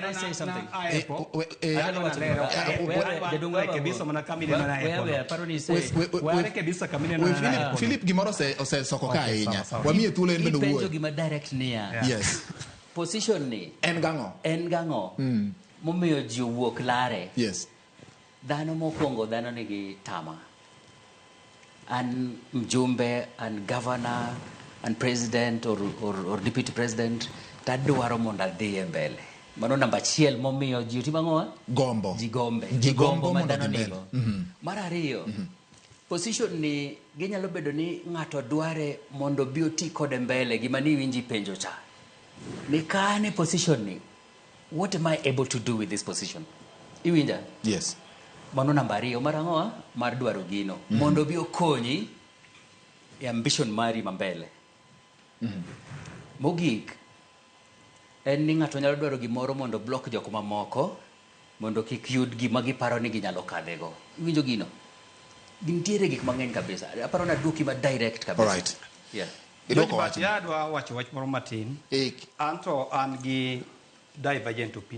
I say something? Anyalo wacho Rekebisha mana kama ineno na Wewe aparo ni se Warekebisha kama ineno We na Philip, Philip gimoro osesoko ka Okay, ahinya. sawa, sawa. Wamiye thuolo en bende Ipenjo owuoyo. gima direct niya. Position ni En gang'o? En gang'o? Momiyo ji owuok lare. Dhano mokwongo, dhano nigi tama. An mjumbe, an governor, an president or deputy president, tadwaro mondo adhi e mbele. Mano namba achiel momiyo ji timo ang'o? Gombo. Ji gombe. Ji gombo ma mondo dhano odhi mbele. nigo. Mar ariyo, position ni ginyalo bedo ni ng'ato dware mondo obi oti kode mbele, gima ni iwinji penjo cha. Ni ka an e position ni, what am I able to do with this position? Iwinja? Yes. Mano namba ariyo mar ang'o? Mar dwaro gino. Mondo obi okonyi e ambition mari ma mbele. Mogik, en ni ng'ato nyalo dwaro gimoro mondo block jok mamoko mondo kik yud gima giparo ni ginyalo kadhego. Iwinjo gino? Gintiere gik mang'eny kabisa. Aparo ni aduoki ma direct kabisa. Alright. Yeah. Idwoko wachno. Adwa wacho wach moro matin. Ik. Anto an gi divergent opinion.